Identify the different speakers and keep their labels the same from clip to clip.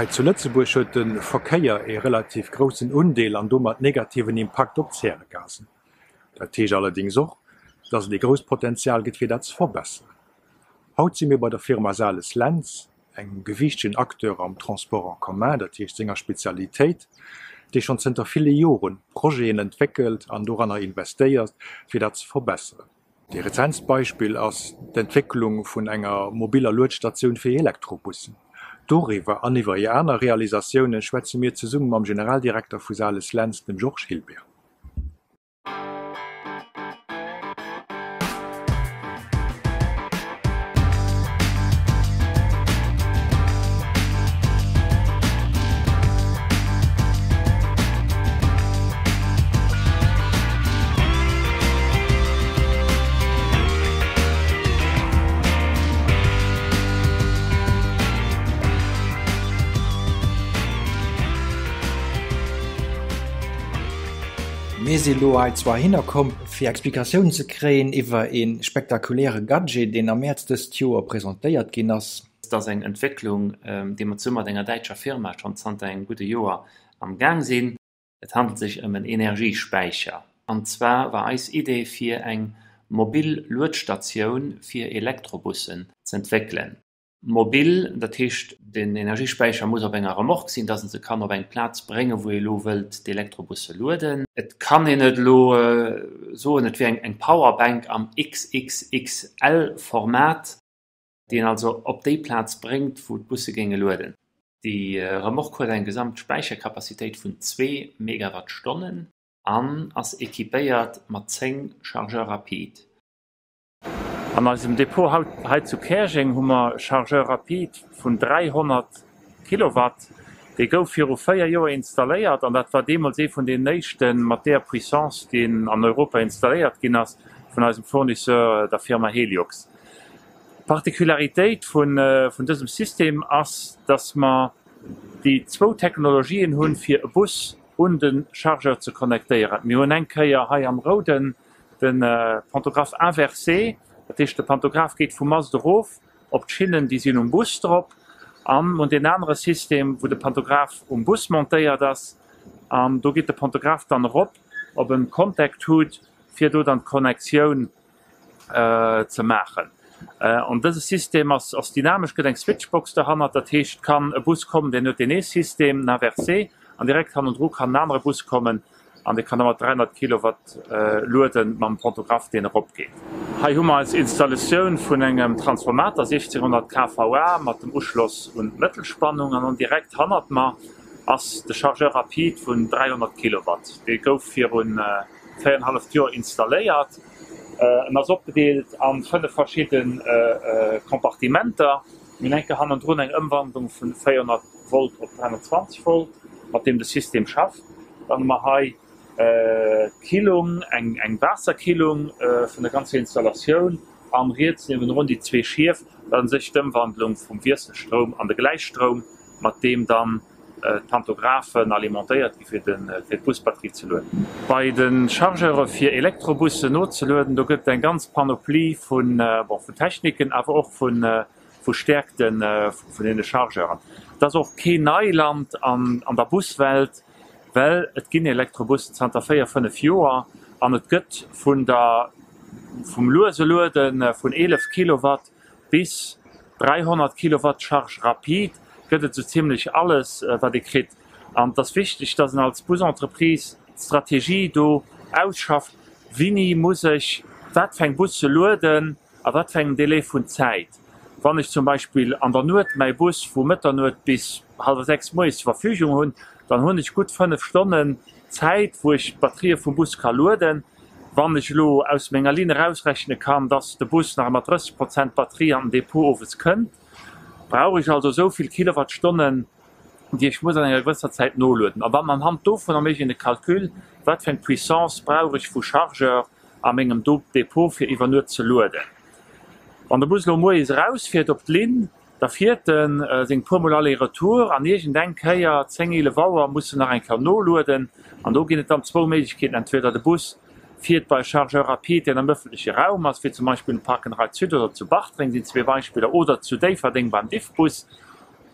Speaker 1: Hei zu Lëtzebuerg huet de Verkéier ee relativ groussen Undeel an domat negativen Impakt op d'Zäregasen. Dat heescht allerdéngs och, dass et ee grousst Potenzial gëtt fir dat ze verbesseren. Haut si mir bei der Firma Sales Lentz, engem gewiichtegen Acteur am Transport en commun, dat heescht senger Spezialitéit, dee schonn zënter ville Jore Projeten entwéckelt an doranner investéiert, fir dat ze verbesseren. Dee rezentst Beispill ass d'Entwécklung vun enger mobiller Luedstatioun fir Elektrobussen. Doriwwer an iwwer hir aner Realisatioune schwätze mir zesumme mam Generaldirekter vu Sales Lentz, dem Georges Hilbert. Mir si lo hei zwar hinner komm, fir Explikatiounen ze kréien iwwer ee spektakuläre Gadget, deen am Mäerz dëst Joer presentéiert ginn ass.
Speaker 2: Et ass eng Entwécklung, déi mer zesumme mat enger däitscher Firma schonn zanter engem gudde Joer am Gaang sinn. Et handelt sech ëm en Energiespäicher. An zwar war eis Idee fir eng mobil Luedstatioun fir Elektrobussen z'entwéckelen. Mobil, dat heescht den Energiespäicher muss op enger Remorque sinn, dass en se kann op eng Plaz bréngen, wou ee lo wëllt d'Elektrobusse lueden. Et kann een et elo soen, et wier eng Powerbank am XXXL-Format. déi een also op déi Plaz bréngt, wou d'Busse géinge lueden. Déi Remorque huet eng gesamt Späichercapacitéit vun zwee Megawattstonnen an ass equipéiert mat 10 Chargeurs rapides. An eisem Depot haut hei zu Käerjeng hu mer e Chargeur rapide vun 300 Kilowatt. Dee gouf viru 4 Joer installéiert an dat war deemools ee vun deenen éischte mat deeër Puissance, deen an Europa installéiert ginn ass vun eisem Fournisseur, der Firma Heliox. D'Particularitéit vun dësem System ass, dass mer déi zwou Technologien hunn, fir e Bus un de Chargeur ze connectéieren. Mir hunn eng Kéier hei am Rouden de Pantographe inversé, dat heescht de Pantograph geet vum Mast erof op d'Schinnen, déi sinn um Bus drop, an mir hunn deen anere System, wou de Pantograph um Bus montéiert ass, an do geet de Pantograph dann erop op e Contact Hood, fir do dann d'Connectioun ze maachen. An dëse System ass ass dynamesch, gëtt eng Switchbox derhannert, dat heescht kann e Bus kommen, deen huet deen ee System, den inversé, an direkt hannendru kann en anere Bus kommen an dee kann da mat 300 Kilowatt lueden mam Pantograph, deen eropgeet. Hei hu mer eis Installatioun vun engem Transformater 1600 kVA mat dem Uschloss un d'Mëttelspannung an dann direkt hannert mer ass de Chargeur rapide vun 300 Kilowatt. Dee gouf virun véierenhalleft Joer installéiert. En ass opgedeelt a 5 verschidde Kompartimenter. Mir hunn eng Kéier hannendrun eng Ëmwandlung vu 400 Volt op 320 Volt, mat deem de System schafft. Dann hu mer hei d'Killung, eng Waasserkillung vun der ganzer Installatioun an riets niewendrun déi zwee Schief, dat u sech d'Ëmwandlung vum Wiesselstroum an de Gläichstroum, mat deem dann d'Pantographen alimentéiert gi fir d'Busbatterie ze lueden. Bei de Chargeure fir Elektrobussen nozelueden, do gëtt et eng ganz Panoplie vun Techniken, awer och vu Stäerkte vun deene Chargeuren. Et ass och keen Neiland an der Buswelt, well et ginn Elektrobussen zanter 4, 5 Joer an et gëtt vun der vum luese Luede vun 11 Kilowatt Bis 300 Kilowatt Charge rapide gëtt et sou zimlech alles, wat ee kritt. An et ass wichteg, dass een als Busentreprise d'Strategie do ausschafft, Wini muss ech wat fir eng Busse lueden a wat fir engem Délai vun Zäit. Wann ech zum Beispill an der Nuet mäi Bus vu Mëtternuet bis hallwer 6 moies zur Verfügung hunn, dann hunn ech gutt 5 Stonnen Zäit, wou ech d'Batterië vum Bus ka lueden. Wann ech elo aus menger Linn erausrechne kann, dass de Bus nach ëmmer 30 Prozent Batterie an den Depot owes kënnt, brauch ech also esou vill Kilowattstonnen, déi ech muss an enger gewësser Zäit nolueden. An dann anhand dovunner méich een de Calcul, wat fir eng Puissance brauch ech vu Chargeur a mengem Depot fir iwwer Nuet ze lueden. Wann de Bus elo moies erausfiert op d'Linn, Da fiert en seng puer mol Aller-retour an iergend eng Kéier, 10, 11 Auer, muss en nach eng Kéier nolueden. An do ginn et dann zwou Méiglechkeeten, Entweder de Bus fiert bei e Chargeur rapide, deen am ëffentleche Raum ass, wéi zum Beispill um Park and Ride Sud oder zu Bartreng sinn zwee Beispiller, oder zu Déifferdeng beim Diffbus.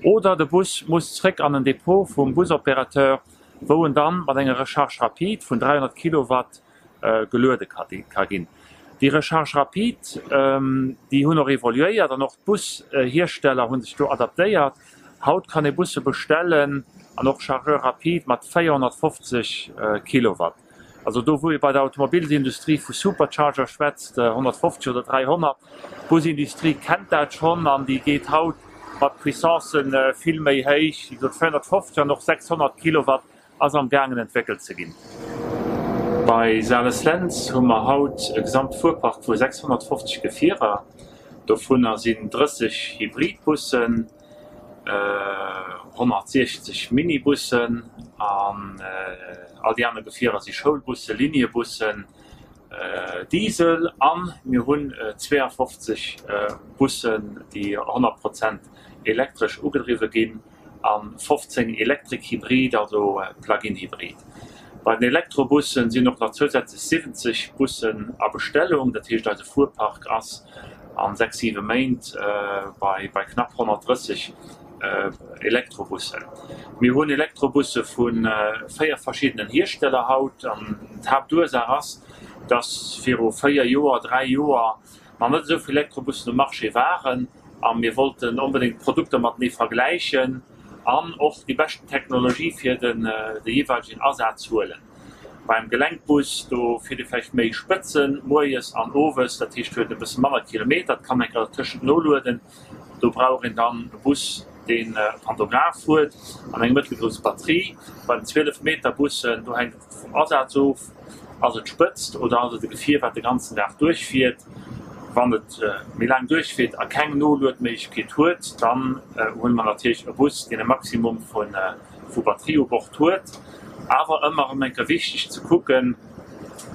Speaker 2: Oder de Bus muss zréck an en Depot vum Busopérateur, wou en dann mat enger Recharge rapide vun 300 Kilowatt geluede ka ginn. Déi Recharge rapide, déi hunn och evoluéiert an och d'Bushiersteller hu sech do adaptéiert. Haut kann ee Busse bestellen an och Chargeurs rapides mat 450 Kilowatt. Also do wou ee bei der Automobilsindustrie vu Supercharger schwätzt, 150 oder 300, d'Busindustrie kennt dat schonn an déi geet haut mat Puissancë vill méi héich, wéi gesot 450 an och 600 Kilowatt ass am gaangen entwéckelt ze ginn. Bei Sales-Lentz hu mer haut e Gesamtfuerpark vu 650 Gefierer, dovunner sinn 30 Hybridbussen, 160 Minibussen an all déi aner Gefierer si Schoulbussen, Liniebussen, Diesel a mir hunn 52 Bussen, déi 100 Prozent elektresch ugedriwwe ginn. a 15 Electric Hybrid, also Plug-in Hybrid. Bei den Elektrobussen sinn och nach zousätzlech 70 Bussen a Bestellung, dat heescht eise Fuerpark ass a 6, 7 Méint bei knapp 130 Elektrobussen. Mir hunn Elektrobusse vu 4 verschiddenen Hiersteller haut an d'Haaptursaach ass, dass viru 4 Joer, 3 Joer nach net esou vill Elektrobussen um Marché waren a mir wollten onbedéngt d'Produkter matenee vergläichen an och déi beschten Technologie fir de jeeweilegen Asaz huelen. Beim Gelenkbus, do fiert ee vläicht méi Spëtzen moies an owes, dat heescht huet e bësse manner Kilometer, et kann eng Kéier dertëschent noloueden. Do brauch een dann e Bus, deen e Pantograph huet an eng mëttelgrouss Batterie. Bei den 12 Meter Bussen, do hänkt et vum Asaz of, ass et d'Spëtzt oder ass et e Gefier, wat de ganzen Dag duerchfiert. Wann et méi laang duerchfiert a keng Noluedméiglechkeet huet, dann huele mer natierlech e Bus, deen e Maximum vu Batterie u Bord huet. Awer ëmmer erëm eng Kéier wichteg ze kucken,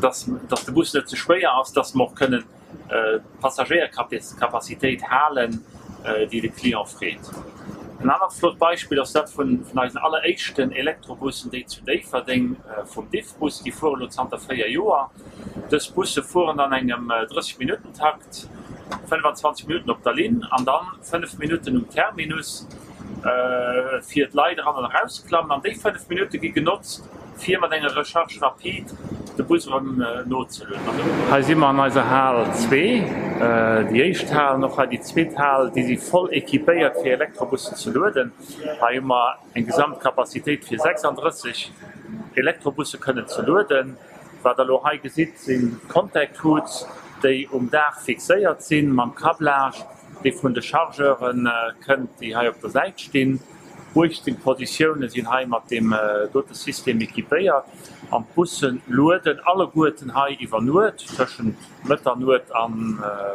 Speaker 2: dass de Bus net ze schwéier ass, dass mer och kënnen d'Passagéiercapacitéit halen, déi de Client freet. En anert flott Beispill ass dat vun eisen alleréischten Elektrobussen, déi zu Déifferdeng vum Diffbus, déi fuere lo zanter 4 Joer. Dës Busse fueren an engem 30 Minutten-Takt, 25 Minutten op der Linn an dann 5 Minutten um Terminus, fir d'Leit eran an erausklammen. An déi 5 Minutte gi genotzt, fir mat enger Recharge rapide de Bus erëm nozelueden. Hei si mer an eiser Hal zwee, déi éischt Hal an och hei déi zweet Hal, déi si voll équipéiert fir Elektrobussen ze lueden. Hei hu mer eng Gesamtcapacitéit fir 36 Elektrobusse kënnen ze lueden. Wat der elo hei gesitt, sinn d'Contact Hoods, déi um Daach fixéiert sinn mam Câblage, dee vun de Chargeure kënnt, déi hei op der Säit stinn. 18 Positioune sinn hei mat deem dote System equipéiert an d'Busse lueden alleguerten hei iwwer Nuet, tëschent Mëtternuet a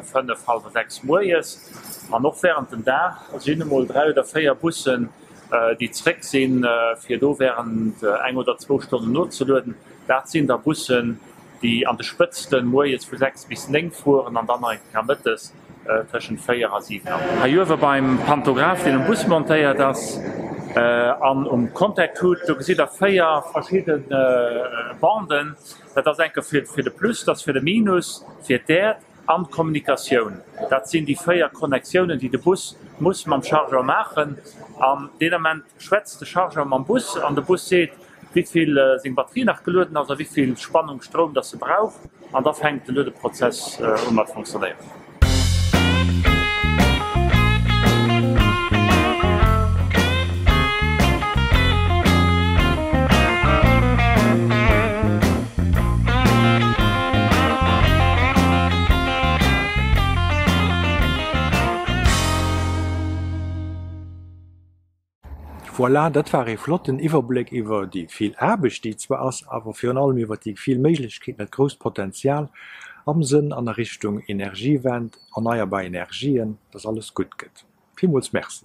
Speaker 2: 5, hallwer 6 moies. An och wärend dem Dag sinn emol 3 oder 4 Bussen, déi zréck sinn, fir do wärend eng oder zwou Stonnen nozelueden. Dat sinn da Bussen, déi an de Spëtzten moies vu 6 bis 9 fueren an dann nach eng Kéier mëttes. tëschent 4 a 7 Auer. Hei uewe beim Pantograph, deen um Bus montéiert ass, an um Contact Hood, do gesitt der 4 verschidde Banden. Dat ass enke fir de Plus, dat ass fir de Minus, fir d'Äerd an d'Kommunikatioun. Dat sinn déi 4 Connectiounen, déi de Bus muss mam Chargeur maachen. An deen Ament schwätzt de Chargeur mam Bus an de Bus seet, wéi vill seng Batterie nach gelueden ass a wéi vill Spannung, Stroum, dass se brauch an da fänkt de Luedeprozess un mat funktionéieren.
Speaker 1: Voilà, dat war ee flotten Iwwerbléck iwwer déi vill Aarbecht, déi zwar ass, awer virun allem iwwer déi vill Méiglechkeeten, dat grousst Potenzial am Sënn an a Richtung Energiewend, erneierbar Energien, dass alles gutt gëtt. Villmools Merci.